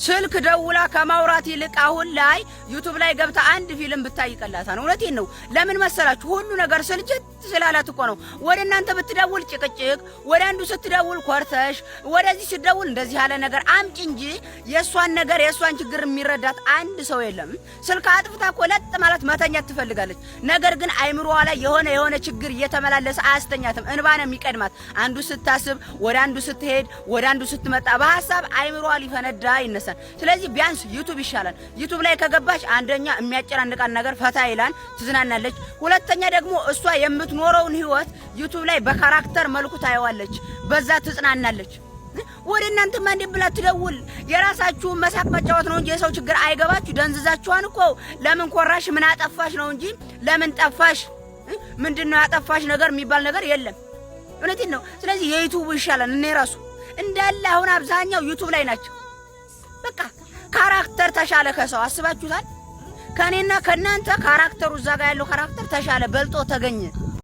ስልክ ደውላ ከማውራት ይልቅ አሁን ላይ YouTube ላይ ገብታ አንድ ፊልም ብታይ ይቀላታል። እውነቴን ነው። ለምን መሰላችሁ? ሁሉ ነገር ስልችት ስላላት እኮ ነው። ወደ እናንተ ብትደውል ጭቅጭቅ፣ ወደ አንዱ ስትደውል ኮርተሽ፣ ወደዚህ ስትደውል እንደዚህ ያለ ነገር አምጪ እንጂ የእሷን ነገር የእሷን ችግር የሚረዳት አንድ ሰው የለም። ስልክ አጥፍታ እኮ ለጥ ማለት መተኛት ትፈልጋለች። ነገር ግን አይምሮዋ ላይ የሆነ የሆነ ችግር እየተመላለሰ አያስተኛትም። እንባ ነው የሚቀድማት። አንዱ ስታስብ፣ ወደ አንዱ ስትሄድ፣ ወደ አንዱ ስትመጣ በሀሳብ አይምሮዋ ሊፈነዳ ይነሳል። ስለዚህ ቢያንስ YouTube ይሻላል። YouTube ላይ ከገባች አንደኛ የሚያጨናንቃን ነገር ፈታ ይላል፣ ትዝናናለች። ሁለተኛ ደግሞ እሷ የምትኖረውን ህይወት YouTube ላይ በ character መልኩ ታየዋለች፣ በዛ ትጽናናለች። ወደ እናንተማ እንዴት ብላ ትደውል? የራሳችሁን መሳቅ መጫወት ነው እንጂ የሰው ችግር አይገባችሁ። ደንዝዛችኋን እኮ ለምን ኮራሽ፣ ምን አጠፋሽ ነው እንጂ ለምን ጠፋሽ፣ ምንድን ነው ያጠፋሽ ነገር የሚባል ነገር የለም። እውነቴን ነው። ስለዚህ የ YouTube ይሻላል። እኔ ራሱ እንዳለ አሁን አብዛኛው YouTube ላይ ናቸው። በቃ character ተሻለ ከሰው አስባችሁታል። ከእኔና ከእናንተ character ኡ እዛ ጋር ያለው character ተሻለ፣ በልጦ ተገኘ።